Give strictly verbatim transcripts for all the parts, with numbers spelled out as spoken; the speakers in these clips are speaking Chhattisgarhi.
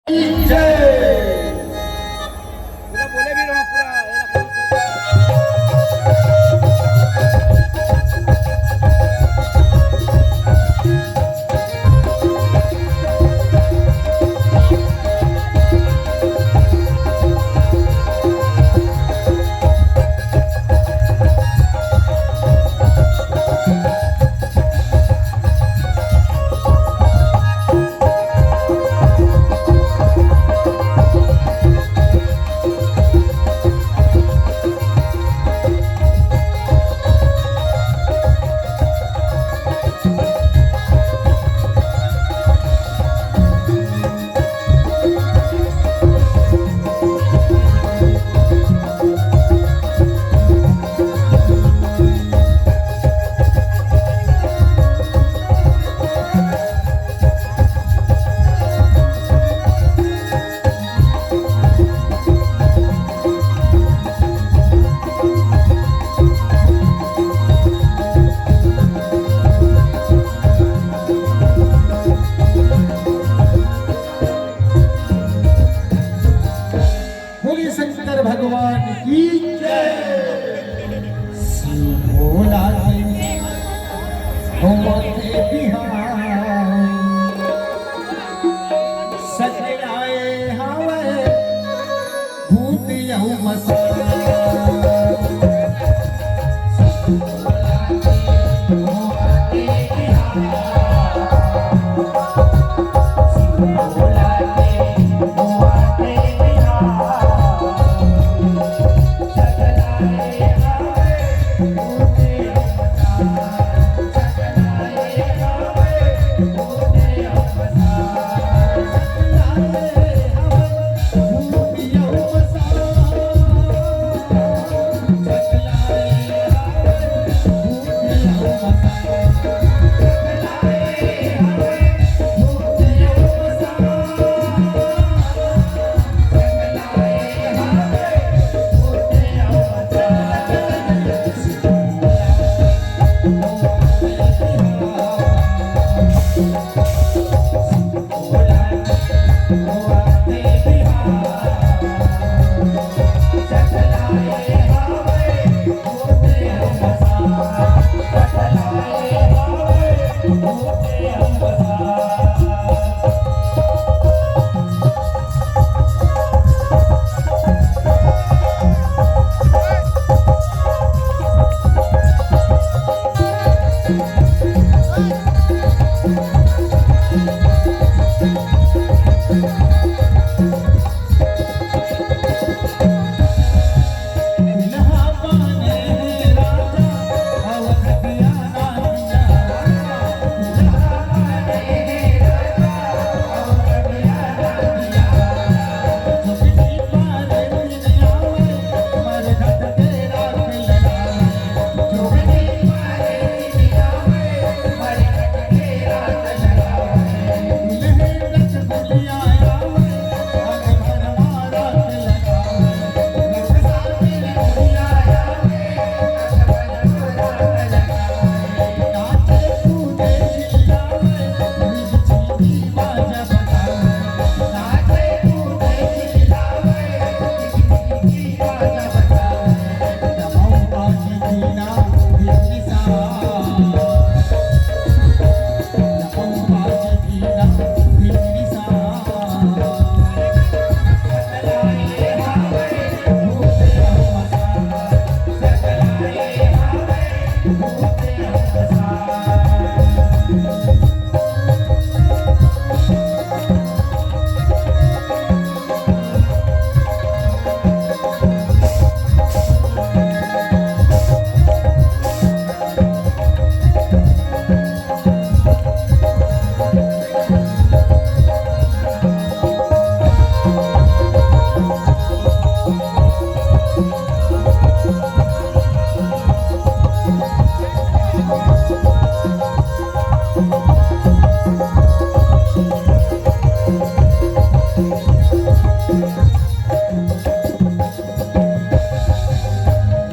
जय। बोलिए शंकर भगवान की जय। शिव भोला के होवत बिहान, सकलाए हवे भूत अउ मसान।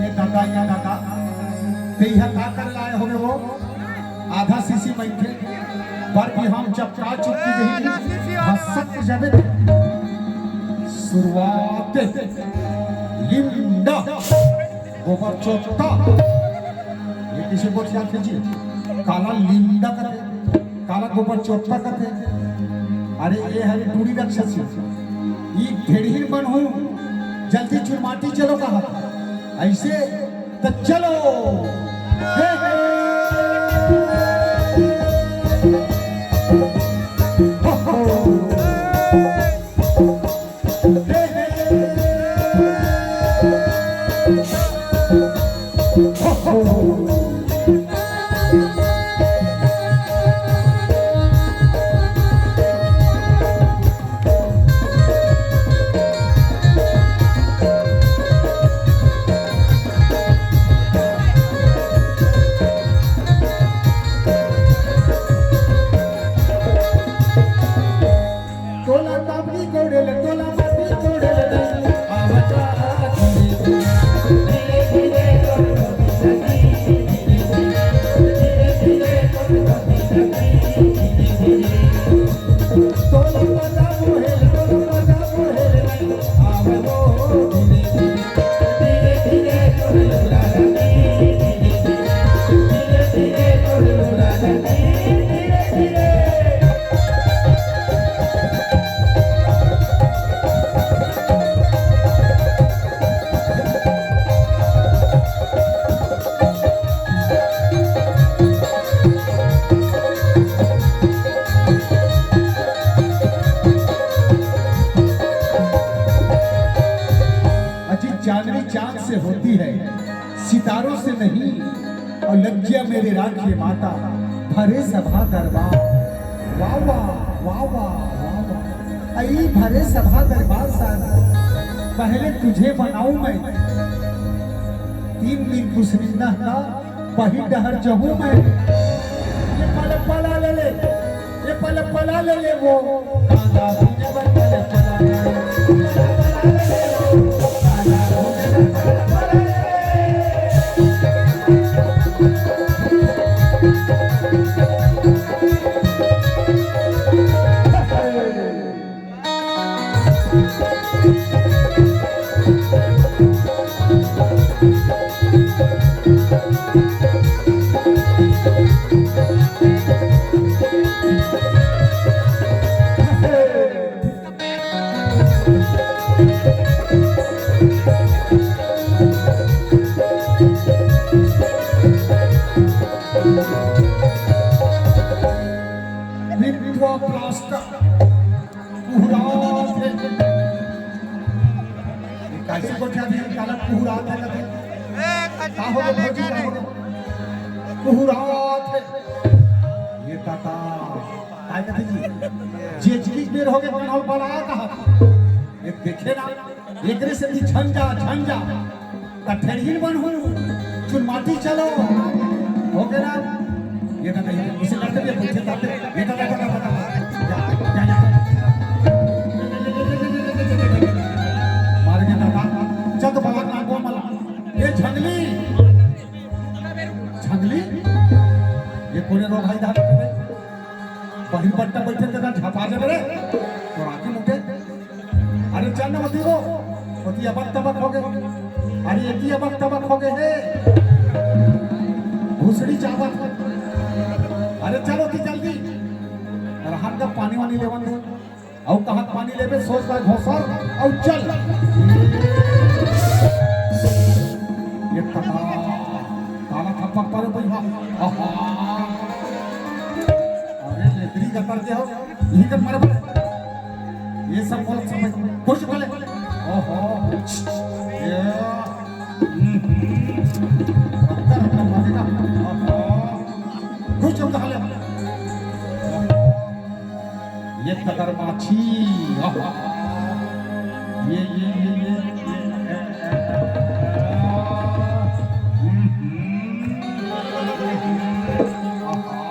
ये दादा, या दादा, तेहा का कर लाए होगे वो? आधा शीशी मनखे पर भी हम चपका चुपकी जही हंसत जबे। शुरुआत लिमड़ा गोबर चोट्टा। ये किसे गोठियाथे जी? काला लिमड़ा कथे, काला गोबर चोट्टा कथे। अरे ये हरे टूरी राक्षसी, ई भेड़हीन मन हूँ, जल्दी चुरमाटी चलो कहा। ऐसे तो चलो। हे, हे। हो, हो। तोला काबरी कोड़े ले, तोला माटी कोड़े ले, आवता धीरे धीरे, धीरे धीरे, धीरे धीरे, धीरे धीरे, धीरे धीरे। तोला पता मोहे, तोला पता मोहे, आवतो धीरे धीरे, धीरे धीरे, तोला धीरे धीरे, धीरे धीरे, तोला धीरे धीरे। अजी, चांदनी चांद से होती है, सितारों से नहीं। और लज्जा मेरे राखे माता, भरे सभा दरबार। वाह, वाह, वाह, वाह, वाह, वाह। अई भरे सभा दरबार साहब, पहले तुझे बनाऊं मैं, तीन दिन कुछ निंदा का, वही डहर जहूं मैं। ये पल पला ले ले, ये पल पला ले ले वो। मिथुआ प्लास्टर कुहरात हे। ये कैसे गोठियाथे, काला कुहरात हे कथे? का हो गे भौजी, का हो गे? कुहरात हे। ये दाता, काय कथे जी? जेजकी बेर हो गे, कन्हौल वाला कहा। ये देखे ना, एकरे सेती झन जा, झन जा। त ठेरही बन हूँ, चुनमाटी चलो। हो गे ना? ये तो नहीं, इसे करते भी पूछे जाते। ये तो, ये तो, ये तो, ये तो, जा, जा, जा। मार के दादा, चल तो बलाक नागो मला। ये झंगली, झंगली, ये कोने रो भाई दादा। बहिर बट्टा बैठे तेला झपा देबे रे, तोर आँखी मुटे। अरे चल ना मती रो, ओती अबक तबक हो गे। अरे एती अबक तबक हो गे हे। भुसड़ी चाबत। अरे चल ओती जल्दी। रहन का पानी वानी लेवन दे। अउ कहाँ पानी लेबे, सोच ला घोसर, अउ चल। ये कटा, काला थप्पड़ परे भैया। आहा। अरे लेदरी गतर के हो, यही कर मारे बोले। ये सब बोलत समय कुछ बोले। ओहो। ये। हम्म, हम्म। गतर गतर मारेगा। ओहो। कुछ हम कहा ले। ये कदर माछी। आहा। ये, ये, ये, ये, ये। हम्म, हम्म। आहा।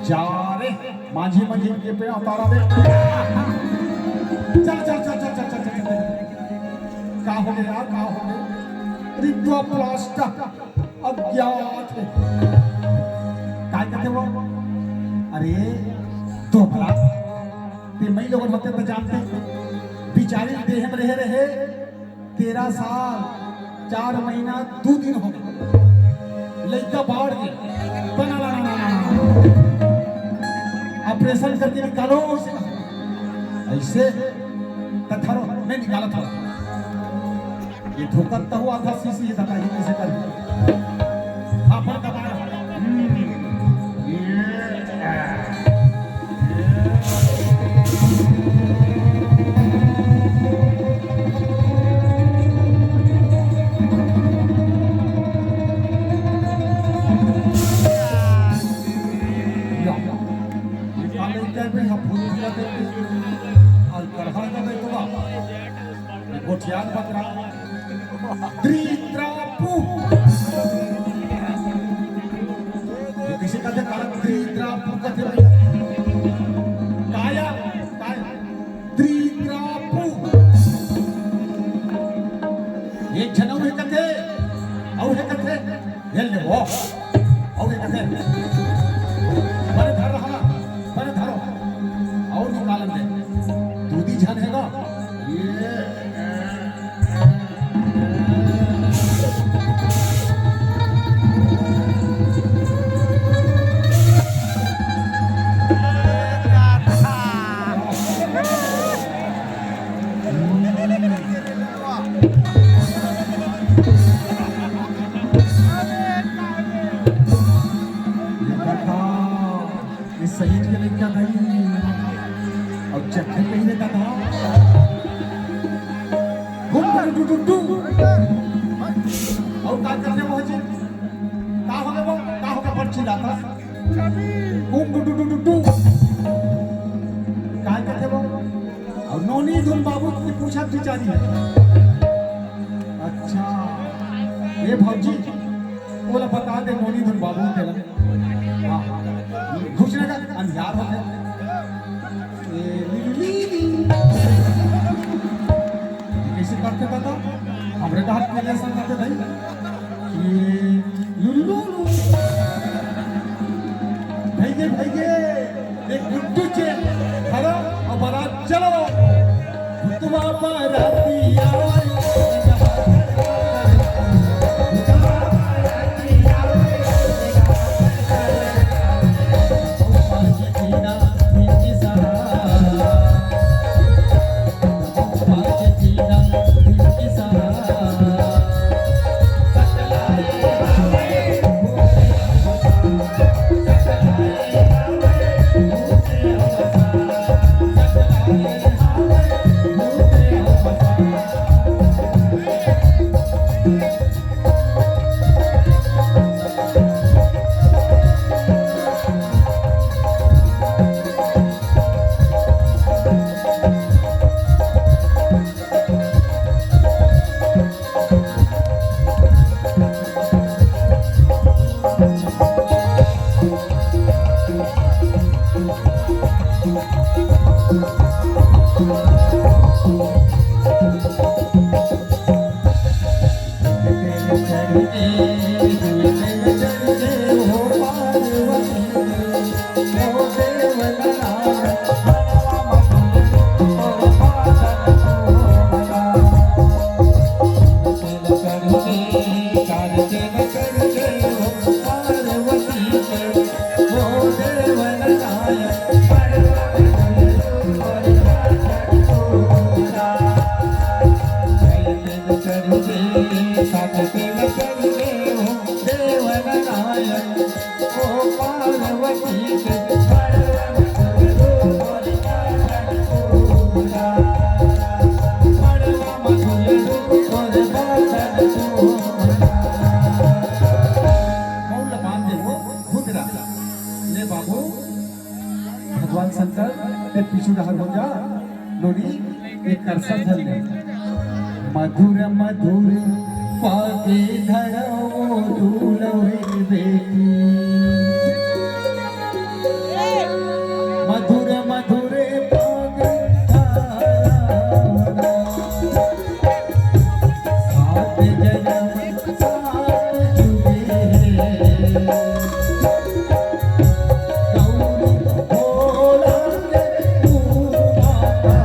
जा रे, माझी, माझी के पे उतारा दे। चल, चल, चल। का हो गे यार, का हो गे? रिद्वा प्लास्टर अज्ञात हे। काय कथे वो? अरे, तोपला। ते मई लोगन होते तो जानते। बीच चालीस देह में रहे रहे, तेरह साल, चार महीना, दू दिन हो गए। लइका बाढ़ गए। ऑपरेशन करके निकालो उसे। ऐसे तथरो मैं निकालत हूँ। ये ठोकर तो हुआ था सीसी, ये बताइए कैसे कर। अपन दबा। हम्म। ये। या। ये काले क्या भी हम भूल गया थे। और गढ़ा का बेटवा। ये गोठियार बकरा। त्रिद्रापु। ये किसी का देखा त्रिद्रापु का थे। काया, काया। त्रिद्रापु। एक झन अउ हे कथे, अउ हे कथे, ये ले वो। अउ हे कथे। बने धर रहा, बने धरो। अउ निकालन दे। दूधी झन हे ना। ये ये सही के लइका नहीं। अउ चड्ढी पहिरे का था। घूम टू टू टू टू। अउ का करथे वो जी? का हो गे वो? का हो गे बड़ चिल्लाता? घूम टू टू टू टू टू। का करथे वो? अउ नोनी धुन बाबू की पूछा बिचारी है। अच्छा, ये भौजी, ओला बता दे नोनी धुन बाबू तेला। हाँ, हाँ। घुसने का अंधियार हो गया। ए, ली, ली, ली, ली। ये कैसे करथे बता? हमरे डांट के लिए ऐसा करथे भाई। ये लुलु लुलु। भैगे, भैगे। एक गुड्डू चे। हरा, अब बारात चलो। तुम्हारा बाराती आए। मौन ल बांध दे वो भूतरा। ले बाबू, भगवान शंकर, ते पीछू डहर हो जा। नोनी, एक करसा धर ले। मधुर मधुर पाके धरवो दुलही बेटी। मधुर मधुर पाके धरवो। सात जन्म सात जुगे। गौरी भोला के तू माता।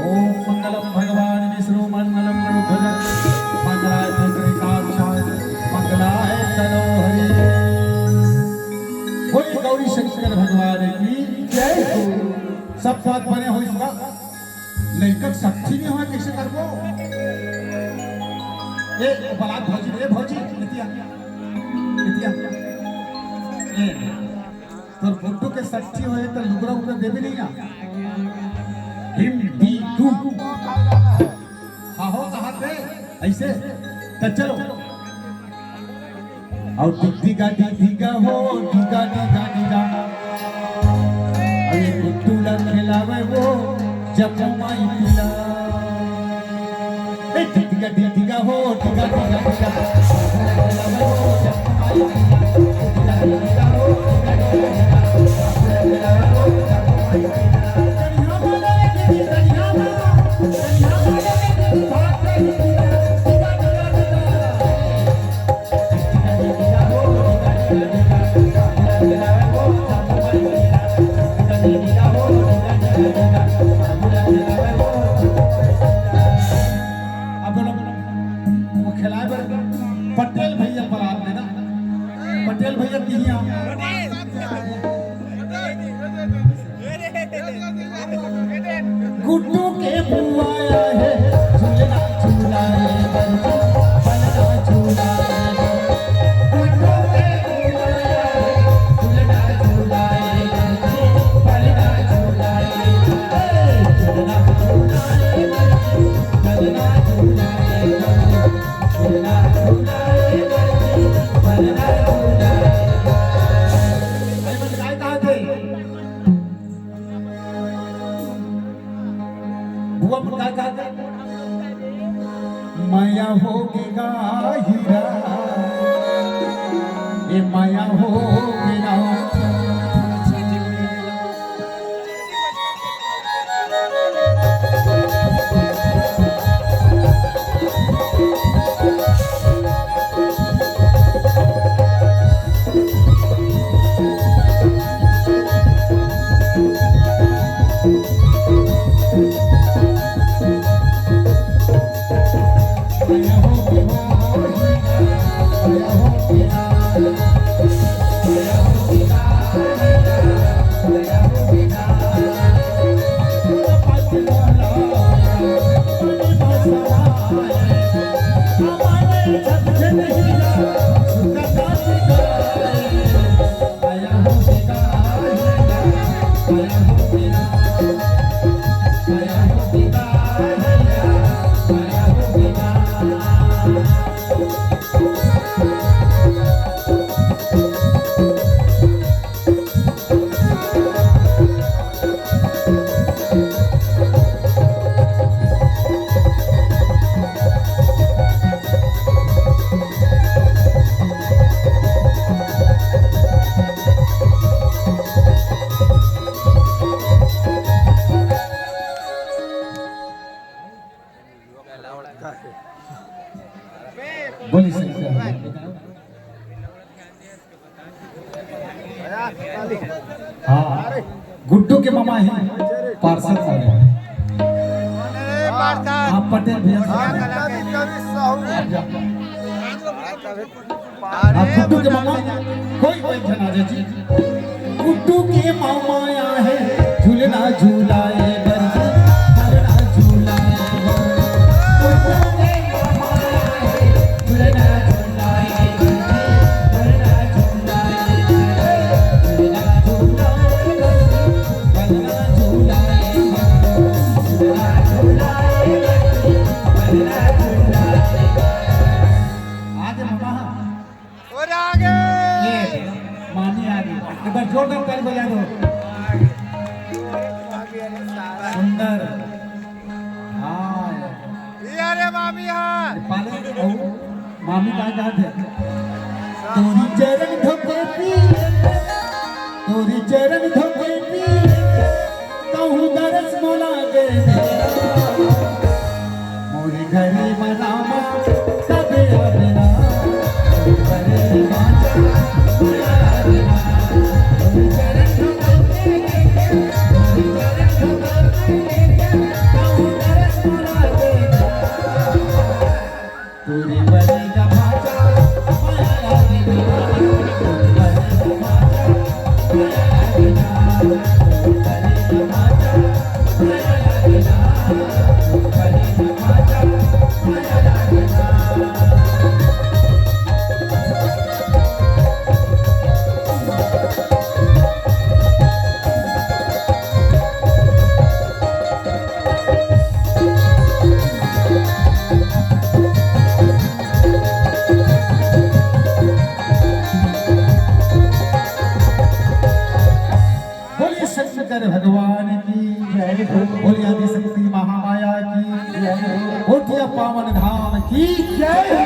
ओम मंगलम भगवान विष्णु मंगलम गरुध्वज मंगलाय पुंडरीकाक्षाय मंगलाय तनोहरे। बोलिए गौरी शंकर भगवान की जय हो। सब बात बने हो इसका लइका शक्ति नहीं हो कैसे करबो? ए बलात भौजी, ए भौजी, इतिया, इतिया, ए तोर गुड्डू के षष्ठी होए त लुगरा उगरा देबे नहीं आ। हिम दी तू। हा हो कहा थे ऐसे त चलो। और दिग दिगा दिग दिगा हो, दिगा दिगा दिगा। अरे गुड्डू ला खिलावे वो जम्मू माई पीला। ए दिग दिगा दिग दिगा हो, दिगा दिगा दिगा। अब वो खिलाए बर पटेल भैया बरात में ना, पटेल भैया की यहाँ गुड्डू के बुआ आए हैं, झूलना झूलाए बंसी, पलना झूलाए। गुड्डू के बुआ आए हैं, झूलना झूलाए बंसी, पलना झूलाए। ए, झूलना झूलाए बंसी, पलना झूलाए बंसी। अरे मन काय कहा थे? बुआ मन काय कहा थे? मया हो गे गा हीरा, ए मया हो गे गा। बोली शंकर भगवान। हाँ, गुड्डू के मामा ही पार्षद सारे। हाँ, पटेल भैया सारे। हाँ, गुड्डू के मामा कोई कोई जना जी। गुड्डू के मामा आए हैं, झूलना झूलाए बंसी, झूलना झूलाए बंसी। गुड्डू के मामा आए हैं, झूलना झूलाए बंसी, झूलना झूलाए बंसी, झूलना झूलाए बंसी, झूलना झूलाए बंसी, झूलना झूलाए बंसी, झूलना झूलाए बंसी। आगे मामा। और आगे। ये मामी आ गई, एक बार जोरदार ताली बजा दो। सुंदर। हाँ। ये रे मामी, हाँ। मामी का गात हे? तोरी चरण धोके पी, तोरी चरण धोके पी, कहूँ दरस मोला दे दे। मोरे घरे म रामा कबे आबे ना, मोरे घरे म रामा कबे आबे ना, तोरी चरण धोके पी, तोरी चरण धोके पी, कहूँ दरस मोला दे दे। बोलिए शंकर भगवान की जय हो। बोलिए आदिशक्ति महामाया की जय हो। बोलिए पावन धाम की जय हो।